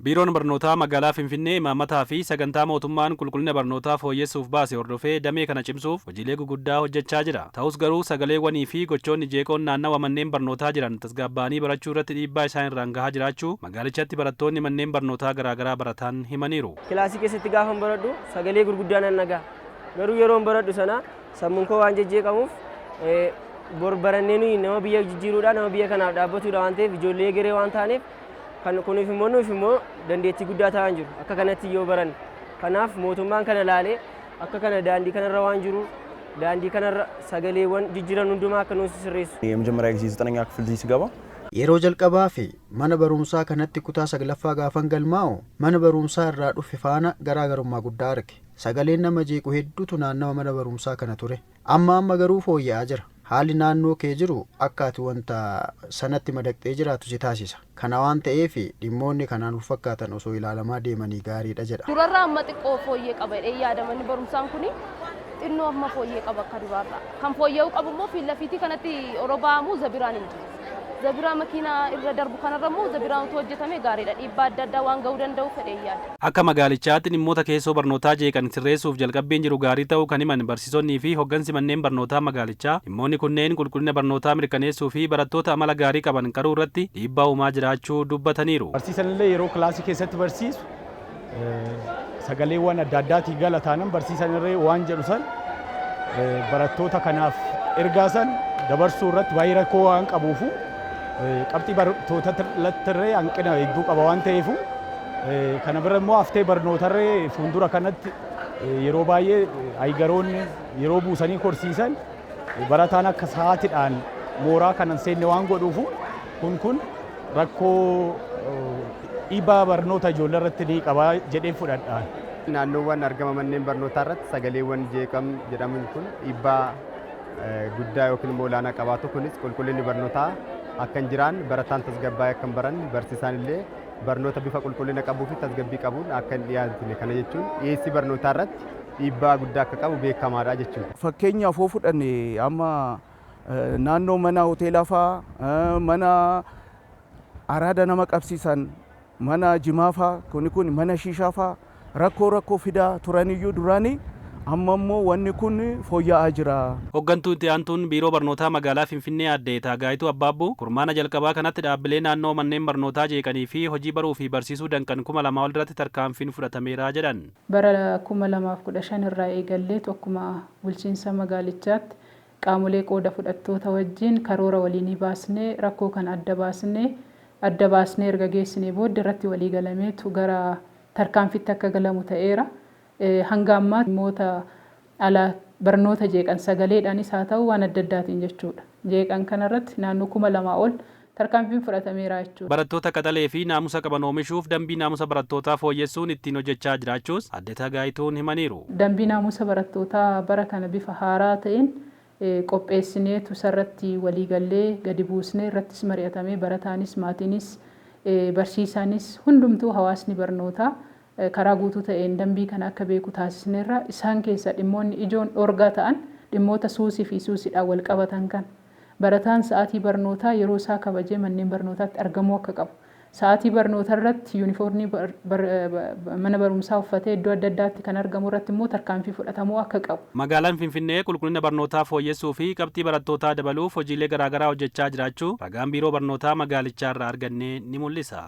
Biiroon Barnootaa Magaalaa Finfinnee imaammataa fi sagantaa mootummaan qulqullina barnootaa fooyyessuuf baase hordofee damee kana cimsuuf hojiilee guguddaa hojjechaa jira. Ta'us garuu sagaleewwanii fi gochoonni jeeqoon naannawa manneen barnootaa jiran tasgabbaa'anii barachuu irratti dhiibbaa isaan irraan gahaa jiraachuu magaalichatti barattoonni manneen barnootaa garaagaraa baratan himaniiru. Kilaasii keessatti gaafan baradhu sagalee gurguddaa nan dhaga'a. Garuu yeroon baradhu sana sammuun koo waan jejjeeqamuuf, bor barannee nuyi nama biyya jijjiiruudha, nama biyya kanaaf dhaabbatudha waan ta'eef, ijoollee egeree waan taaneef, kan kuniif immoo nuuf immoo dandeettii guddaa ta'an jiru akka kanatti yoo baranne. Kanaaf mootummaan kana laalee akka kana daandii kanarra waan jiru, daandii kanarra sagaleewwan jijjiiran hundumaa akka nuuf sirreessu. የመጀመሪያ ጊዜ ዘጠነኛ ክፍል እዚህ ስገባ Yeroo jalqabaa fi mana barumsaa kanatti kutaa saglaffaa gaafan galmaa'u mana barumsaa irraa dhufe faana garaagarummaa guddaa arge. Sagaleen nama jeequ hedduutu naannawa mana barumsaa kana ture. Amma amma garuu fooyya'aa jira. Haalli naannoo kee jiru akka ati wanta sanatti madaqxee jiraatu si taasisa. Kana waan ta'eef dhimmoonni kanaan wal fakkaatan osoo ilaalamaa deemanii gaariidha jedha. Durarraa amma xiqqoo fooyyee qaba jedhee yaada. Manni barumsaan kuni xinnoo amma fooyyee qaba akka duraarraa. Kan fooyya'uu qabu immoo fiilla fiitii kanatti yeroo ba'amu zabiraan hin jiru. Zabiraa makiinaa irra darbu kanarra immoo zabiraan utuu hojjetame gaariidha. Dhiibbaa adda addaa waan ga'uu danda'u fedhee yaada. Akka magaalichaatti dhimmoota keessoo barnootaa jeeqan sirreessuuf jalqabbiin jiru gaarii ta'uu kan himan barsiisonnii fi hoggansi manneen barnootaa magaalichaa, dhimmoonni kunneen qulqullina barnootaa mirkaneessuu fi barattoota amala gaarii qaban qaruu irratti dhiibbaa uumaa jiraachuu dubbataniiru. Barsiisan illee yeroo kilaasii keessatti barsiisu sagaleewwan adda addaatii gala taanan, barsiisan irree waan jedhu san barattoota kanaaf ergaa san dabarsuu irratti baay'ee rakkoo waan qabuufu, qabxii barattoota irratti hanqina hedduu qaba waan ta'eefu, kana bira immoo haftee barnootarree fuuldura kanatti yeroo baay'ee aygaroonni yeroo buusanii korsiisan barataan akka sa'aatiidhaan mooraa kanan seenne waan godhuufu, kun rakkoo dhiibbaa barnoota ijoollee irratti ni qaba jedhee fudhadha. Naannoowwan argama manneen barnootaa irratti sagaleewwan jeeqam jedhaman kun dhiibbaa guddaa yookiin immoo olaanaa qabaatu. Kunis qulqullinni barnootaa akka hin jiraan, barataan tasgabbaa'ee akka hin baranne, barsiisaan illee barnoota bifa qulqullina qabuu fi tasgabbii qabuun akka hin dhiyaatne, kana jechuun dhiyeessii barnootaa irratti dhiibbaa guddaa akka qabu beekamaadha jechuudha. Fakkeenyaaf yoo fudhanne, amma naannoo mana hoteelaa fa'aa, mana araada nama qabsiisan, mana jimaa fa'aa, kuni kun mana shiishaa fa'aa rakkoo fidaa turaniyyuu duraanii, amma immoo wanni kun fooyya'aa jira. Hooggantuu itti aantuun Biiroo Barnootaa Magaalaa Finfinnee Aadde Taagaayituu Abbaabbuu kurmaana jalqabaa kanatti dhaabbilee naannoo manneen barnootaa jeeqanii fi hojii baruu fi barsiisuu danqan 2000 ol irratti tarkaanfiin fudhatameera jedhan. Bara 2015 irraa eegallee akkuma bulchiinsa magaalichaatti qaamolee qooda fudhattoota wajjin karoora waliinii baasnee, rakkoo kana adda baasnee erga geessinee booda irratti walii galameetu gara tarkaanfitti akka galamu ta'eera. Hanga ammaa dhimmoota ala barnoota jeeqan sagaleedhaanis haa ta'u waan adda addaatiin jechuudha. Jeeqan kanarratti naannoo 2000 ol tarkaanfiin fudhatameera jechuudha. Barattoota qaxalee fi naamusa qaban oomishuuf dambii naamusa barattootaa fooyyessuun ittiin hojjechaa jiraachuus Aadde Taagaayituun himaniiru. Dambii naamusa barattootaa bara kana bifa haaraa ta'een qopheessineetu isarratti waliigallee gadi buusnee, irrattis mari'atamee, barataanis, maatiinis, barsiisaanis, hundumtuu hawaasni barnootaa karaa guutuu ta'een dambii kana akka beeku taasisneerra. Isaan keessa dhimmoonni ijoon dhorgaa ta'an dhimmoota suusii fi suusiidhaan wal qabatan kan barataan sa'aatii barnootaa yeroo isaa kabajee manneen barnootaatti argamuu akka qabu. Sa'aatii barnoota irratti yuunifoormii mana barumsaa uffatee iddoo adda addaatti kan argamu irratti immoo tarkaanfii fudhatamuu akka qabu. Magaalaan Finfinnee qulqullina barnootaa fooyyessuu fi qabxii barattootaa dabaluuf hojiilee garaagaraa hojjechaa jiraachuu ragaan biiroo barnootaa magaalichaa irraa arganne ni mul'isa.